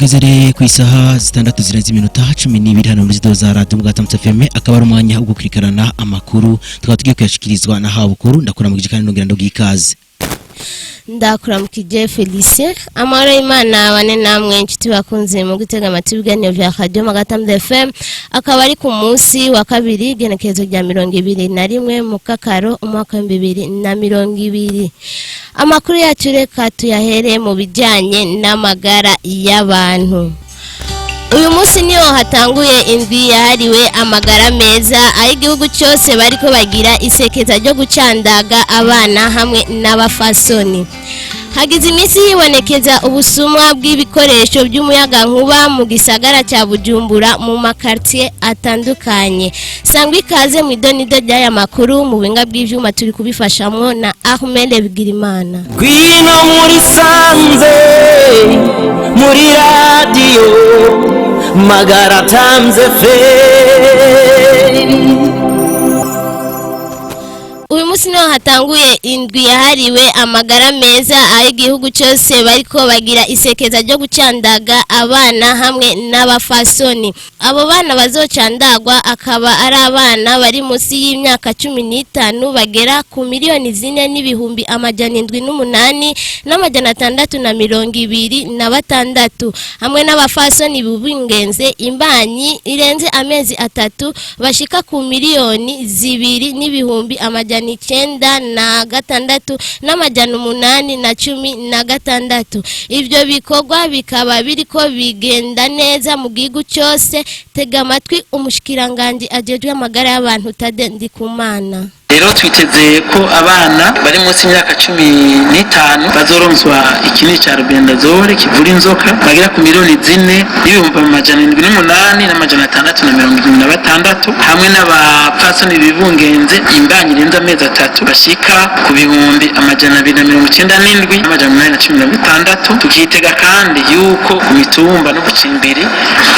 Tugeze ku isaha 6 zirenze iminota 12 hano muri studio za Radio Mugatamutse FM, akaba ari umwanya wo gukurikirana amakuru tukaba tugiye kuyashikirizwa na Habukuru. Ndakuramukije kandi nongera ndogikaze. Ndakuramukije Felicien, amahoro y'Imana bane namwe inshuti bakunze mu gutega amatwi ibiganiro vya Radio Magatamde FM. Akaba ari ku munsi wa kabiri, igenekerezo rya 21 mu Kakaro umwaka 2020. Amakuru yacu reka tuyahere mu bijyanye n'amagara y'abantu. Uyu munsi niho hatanguye indwi yahariwe amagara meza, aho igihugu cyose bariko bagira isekeza ryo gucandaga abana hamwe n'abafasoni. Hagize iminsi hibonekeza ubusumwa bw'ibikoresho by'umuyagankuba mu gisagara cya Bujumbura mu makartier atandukanye. Sangwa ikaze mu idonido ry'aya makuru. Mu buhinga bw'ivyuma turi kubifashamwo na Ahmed Bigirimana. Ngwino muri sanze muri radiyo Magara Times FM. Uyu munsi niho hatanguye indwi yahariwe amagara meza, aho igihugu cyose bariko bagira isekeza ryo gucandaga abana hamwe n'abafasoni. Abo bana bazocandagwa akaba ari abana bari munsi y'imyaka 15 bagera ku 4,708,626, hamwe n'abafasoni bubingenze imbanyi irenze amezi 3 bashika ku 2,906,816. Ivyo bikorwa bikaba biriko bigenda neza mu gihugu cyose. Tega amatwi umushikiranganje ajejwe amagara y'abantu Tade Ndikumana. Rero twiteze ko abana bari munsi y'imyaka 15 bazoronswa ikinini ca albendazole kivura inzoka bagera ku 4,708,676, hamwe n'abapfasoni bibungenze imbanyi irenze amezi 3 bashika ku 297,816. Tukitega kandi yuko ku mitumba no gucimbiri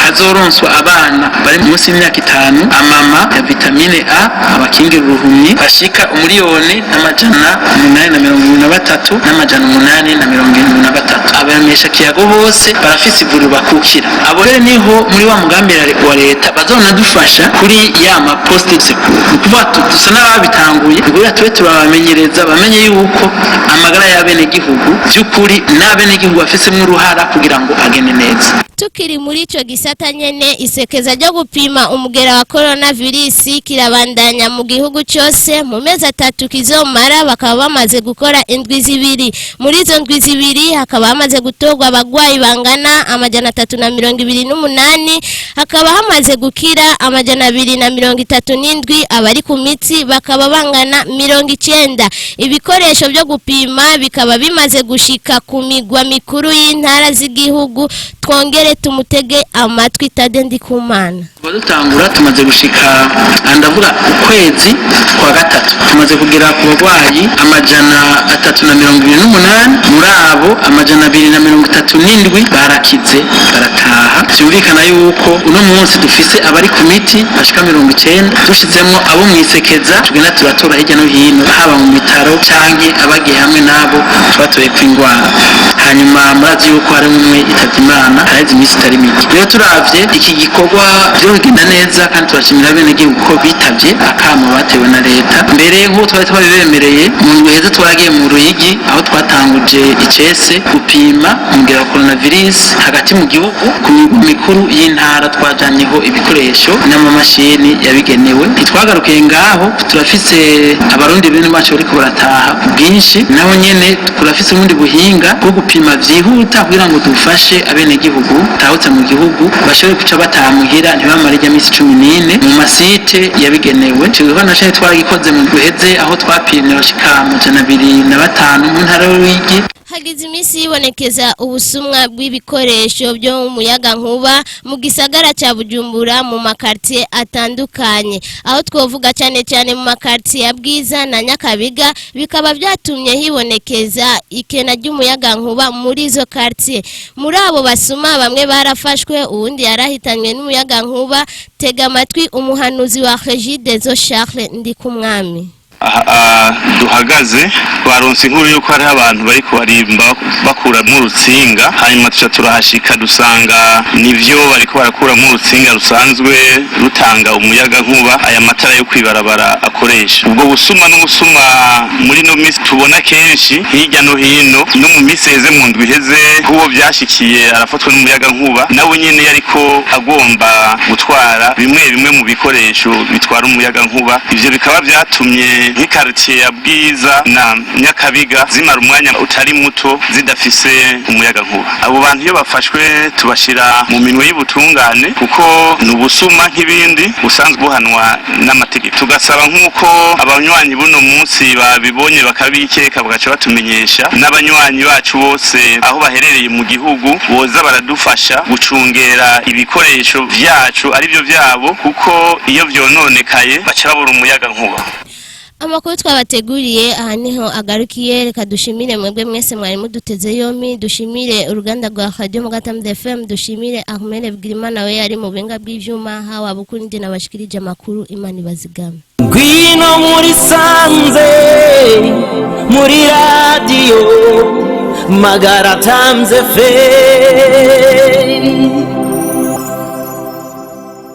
hazoronswa abana bari munsi y'imyaka 5 amama ya vitamine A abakingira uruhumyi bashika 1,873,873. Abamenyesha kiyago bose barafise ivuriro bakukira. Abo rero niho muri wa mugambi wa leta bazonadufasha kuri ya ma poste de secours. Ni ukuvuga dusa n'ababitanguye kugira tube turabamenyereza bamenye yuko amagara y'abenegihugu by'ukuri n'abenegihugu bafisemwo uruhara kugira ngo agende neza. Tukiri muri ico gisata nyene, isekeza ryo gupima umugera wa coronavirus kirabandanya mu gihugu cyose. Mu mezi 3 kizomara bakaba bamaze gukora indwi 2. Muri izo ndwi 2 hakaba hamaze gutorwa abagwayi bangana 328, hakaba hamaze gukira 237, abari ku miti bakaba bangana 90. Ibikoresho byo gupima bikaba bimaze gushika ku migwa mikuru y'intara z'igihugu. Twongere tumutege amatwi Tade Ndikumana. Dutangura tumaze gushika, ndavuga ukwezi kwa gatatu, tumaze kugera ku bagwayi 328. Muri abo 237 barakize barataha. Byumvikana yuko uno munsi dufise abari ku miti bashika 90, dushizemwo abo mwisekeza tugenda turatora hirya no hino, haba mu bitaro canke abagiye hamwe nabo twatoye kw'ingwara. Hanyuma murazi yuko hari umwe yitavye Imana haraheze iminsi itari mike. Rero turavye iki gikorwa byo bigenda neza, kandi turashimira abenegihugu ko bitavye akamo batewe na leta. Mbere nk'uko twari twabibemereye mu ndwi heza, twaragiye mu Ruyigi aho twatanguje icese gupima umugera wa coronavirus hagati mu gihugu. Ku migwa mikuru y'intara twajanyeho ibikoresho n'amamashini yabigenewe. Ntitwagarukiye ngaho, turafise abarundi bene bacu bariko barataha ku bwinshi, nabo nyene turafise ubundi buhinga bwo gupima vyihuta kugira ngo dufashe abenegihugu tahutse mu gihugu bashobore guca bataha muhira, ntibamare ijya minsi 14 mu masite yabigenewe. Ico gikorwa naco twaragikoze mu guheze, aho twapimye bashika 205 mu ntara y'Uruyigi. Hagize iminsi yibonekeza ubusumwa bw'ibikoresho byo mu muyaga nkuba mu gisagara cya Bujumbura mu makartier atandukanye, aho twovuga cyane cyane mu makartier ya Bwiza na Nyakabiga, bikaba byatumye hibonekeza ikena ry'umuyaga nkuba muri izo quartier. Muri abo basuma bamwe barafashwe, uwundi yarahitanywe n'umuyaga nkuba. Tega amatwi umuhanuzi wa Regideso Charles Ndikumwami. Aha duhagaze baronse inkuru yuko hariho abantu bariko barimba bakuramwo urutsinga, hanyuma tuca turahashika dusanga nivyo, bariko barakuramwo urutsinga rusanzwe rutanga umuyaga nkuba aya matara yo kwibarabara akoresha. Ubwo busuma n'ubusuma muri no minsi tubona kenshi hirya no hino. No mu minsi iheze, mu ndwi iheze, nk'uwo byashikiye arafatwa n'umuyaga nkuba, nawe nyene yariko agomba gutwara bimwe bimwe mu bikoresho bitwara umuyaga nkuba. Ivyo bikaba vyatumye nk'ikaritiye ya Bwiza na Nyakabiga zimara umwanya utari muto zidafise umuyaga nkuba. Abo bantu iyo bafashwe tubashira mu minwe y'ubutungane, kuko ni ubusuma nk'ibindi busanzwe buhanwa n'amategeko. Tugasaba, nk'uko abanywanyi buno munsi babibonye bakabikeka bagaca batumenyesha, n'abanywanyi bacu bose aho baherereye mu gihugu boza baradufasha gucungera ibikoresho vyacu aribyo vyabo, kuko iyo vyononekaye baca babura umuyaga nkuba. Amakuru twabateguriye aha niho agarukiye. Reka dushimire mwebwe mwese mwari muduteze yompi, dushimire uruganda rwa Radio Mugatamde FM, dushimire Ahmed Bwirimana we yari mu buhinga bw'ivyuma. Hawa bukundi nabashikirije amakuru, Imana ibazigame. Ngwino muri sanze muri radiyo Magara Times FM.